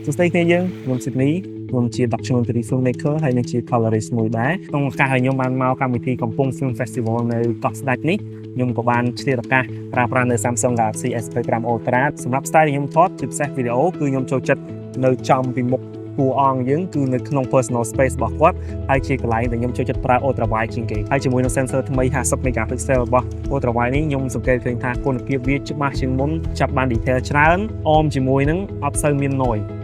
សួស្តីគ្នាយើងខ្ញុំស៊ីដនីខ្ញុំជា documentary filmmaker ហើយនិងជា colorist មួយដែរក្នុងឱកាសដែលខ្ញុំបានមកកម្មវិធីកំពង់ Film Festival នៅកោះស្ដេចនេះខ្ញុំក៏បានឆ្លៀតឱកាសប្រើប្រាស់នៅ Samsung Galaxy S25 Ultra សម្រាប់ style ដែលខ្ញុំថតជាពិសេសវីដេអូគឺខ្ញុំចូលចិត្តនៅចំពីមុខតួអង្គយើងគឺនៅក្នុង personal space របស់គាត់ហើយជាកន្លែងដែលខ្ញុំចូលចិត្តប្រើ ultra wide ជាងគេហើយជាមួយនឹង sensor ថ្មី50 megapixel របស់ ultra wide នេះខ្ញុំសង្កេតឃើញថាគុណភាពវាច្បាស់ជាងមុនចាប់បាន detail ច្រើនអមជាមួយនឹងអត់សូវមាន noise។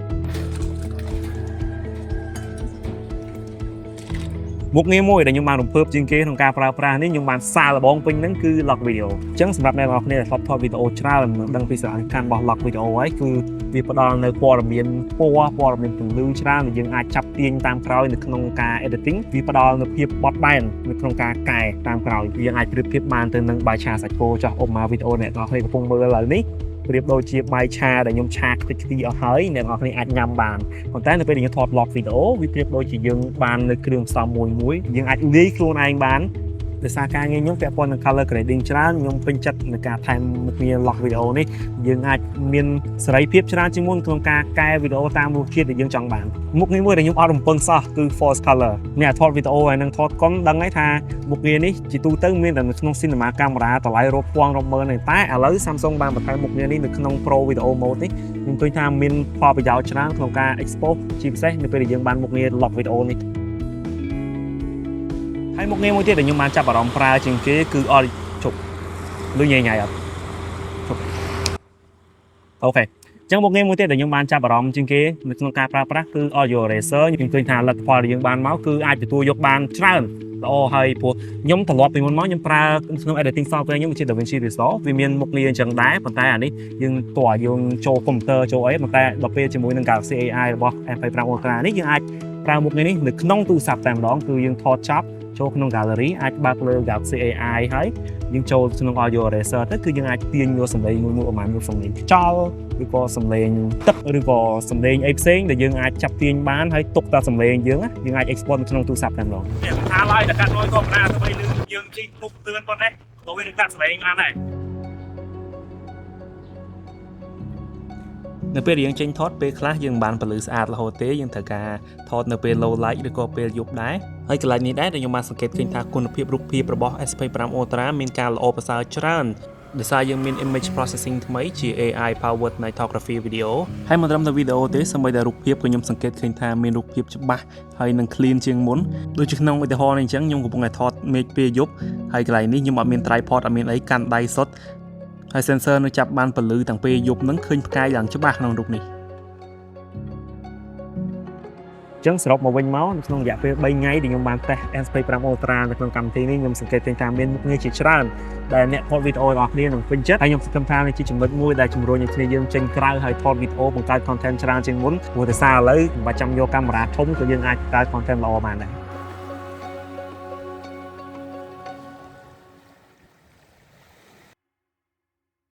មុខងារមួយដែលខ្ញុំបានរំភើបជាងគេក្នុងការប្រើប្រាស់នេះខ្ញុំបានសាកល្បងពេញហ្នឹងគឺ log video។ អញ្ចឹងសម្រាប់អ្នកទាំងអស់គ្នាដែលធ្លាប់ថតវីដេអូច្រើននឹងដឹងពីសារៈសំខាន់របស់ log video ហើយគឺវាផ្ដល់នៅព័ត៌មានពណ៌ព័ត៌មានពន្លឺច្រើនដែលយើងអាចចាប់ទាញតាមក្រោយនៅក្នុងការ editing វាផ្ដល់នូវភាពបត់បែននៅក្នុងការកែតាមក្រោយយើងអាចប្រៀបធៀបបានទៅនឹងបាយឆាសាច់គោចោះអ៊ុំមកវីដេអូអ្នកទាំងអស់គ្នាកំពុងមើលឥឡូវនេះប្រៀបដូចជាបាយឆាដែលខ្ញុំឆាខ្ទេចខ្ទីអស់ហើយអ្នកទាំងអស់គ្នាអាចញ៉ាំបានប៉ុន្តែនៅពេលដែលយើងថត log video វាប្រៀបដូចជាយើងបាននៅគ្រឿងផ្សំមួយមួយយើងអាចលាយខ្លួនឯងបានដោយសារការងារខ្ញុំពាក់ព័ន្ធនឹង color grading ច្រើនខ្ញុំពេញចិត្តในការថែមមុខងារ log video នេះយើងអាចមានសេរីភាពច្រើនជាងមុនក្នុងការកែវីដេអូតាមរសជាតិដែលយើងចង់បានមុខងារមួយដែលខ្ញុំអត់រំពឹងសោះគឺ false color។ អ្នកថតវីដេអូហើយនឹងថតកុនដឹងហើយថាមុខងារនេះជាទូទៅមានតែនៅក្នុង cinema camera តម្លៃរាប់ពាន់រាប់ម៉ឺនទេតែឥឡូវ Samsung បានបន្ថែមមុខងារនេះនៅក្នុង Pro Video Mode នេះខ្ញុំឃើញថាមានផលប្រយោជន៍ច្រើនក្នុងការ expose ជាពិសេសនៅពេលដែលយើងបានមុខងារ log video នេះហើយមុខងារមួយទៀតដែលខ្ញុំបានចាប់អារម្មណ៍ប្រើជាងគេគឺអត់ជប់លឺញ៉ៃញ៉ៃអត់ជប់OK អញ្ចឹងមុខងារមួយទៀតដែលខ្ញុំបានចាប់អារម្មណ៍ជាងគេនៅក្នុងការប្រើប្រាស់គឺ audio eraser។ ខ្ញុំឃើញថាលទ្ធផលដែលយើងបានមកគឺអាចទទួលយកបានច្រើនល្អហើយព្រោះខ្ញុំត្រឡប់ពីមុនមកខ្ញុំប្រើក្នុង editing software ខ្ញុំជា DaVinci Resolve វាមានមុខងារអញ្ចឹងដែរប៉ុន្តែអានេះយើងតើយើងចូលកុំព្យូទ័រចូលអីប៉ុន្តែដល់ពេលជាមួយនឹង Galaxy AI របស់ S25 Ultra នេះយើងអាចប្រើមុខងារនេះនៅក្នុងទូរស័ព្ទតែម្ដងគឺយើងថតចប់ចូលក្នុង gallery អាចបើកលើ Galaxy AI ហើយយើងចូលក្នុង audio eraser ទៅគឺយើងអាចទាញយកសំឡេងមួយមួយប្រហែលមួយសំឡេងខ្យល់ឬក៏សំឡេងទឹកឬក៏សំឡេងអីផ្សេងដែលយើងអាចចាប់ទាញបានហើយទុកតែសំឡេងយើងណាយើងអាច export នៅក្នុងទូរស័ព្ទតែម្ដងនេះថាឡើយតែកាត់ noise ធម្មតាទៅបីលឺយើងជីកពុកទឿនប៉ុណ្ណេះក៏វានឹងកាត់សំឡេងបានដែរនៅពេលយើងចេញថតពេលខ្លះយើងមិនបានពន្លឺស្អាតរហូតទេយើងត្រូវការថតនៅពេល low light ឬក៏ពេលយប់ដែរហើយកន្លែងនេះដែរដែលខ្ញុំបានសង្កេតឃើញថាគុណភាពរូបភាពរបស់ S25 Ultra មានការល្អប្រសើរច្រើនដោយសារយើងមាន image processing ថ្មីជា AI powered nightography video ហើយមិនត្រឹមតែវីដេអូទេសូម្បីតែរូបភាពក៏ខ្ញុំសង្កេតឃើញថាមានរូបភាពច្បាស់ហើយនឹង clean ជាងមុនដូចជាក្នុងឧទាហរណ៍នេះអញ្ចឹងខ្ញុំកំពុងតែថតមេឃពេលយប់ហើយកន្លែងនេះខ្ញុំអត់មាន tripod អត់មានអីកាន់ដៃសុទ្ធហើយ sensor នៅចាប់បានពន្លឺតាំងពេលយប់ហ្នឹងឃើញផ្កាយយ៉ាងច្បាស់ក្នុងរូបនេះចឹងសរុបមកវិញមកនៅក្នុងរយៈពេល3ថ្ងៃដែលខ្ញុំបានតេស្ត S25 Ultra នៅក្នុងកម្មវិធីនេះខ្ញុំសង្កេតឃើញថាមានមុខងារជាច្រើនដែលអ្នកថតវីដេអូរបស់គ្នានឹងពេញចិត្តហើយខ្ញុំសង្ឃឹមថានេះជាចំណុចមួយដែលជំរុញឲ្យគ្នាយើងចេញក្រៅហើយថតវីដេអូបង្កើត content ច្រើនជាងមុនព្រោះតែសារឥឡូវមិនបាច់ចាំយកកាមេរ៉ាធំក៏យើងអាចបង្កើត content ល្អបានដែរ។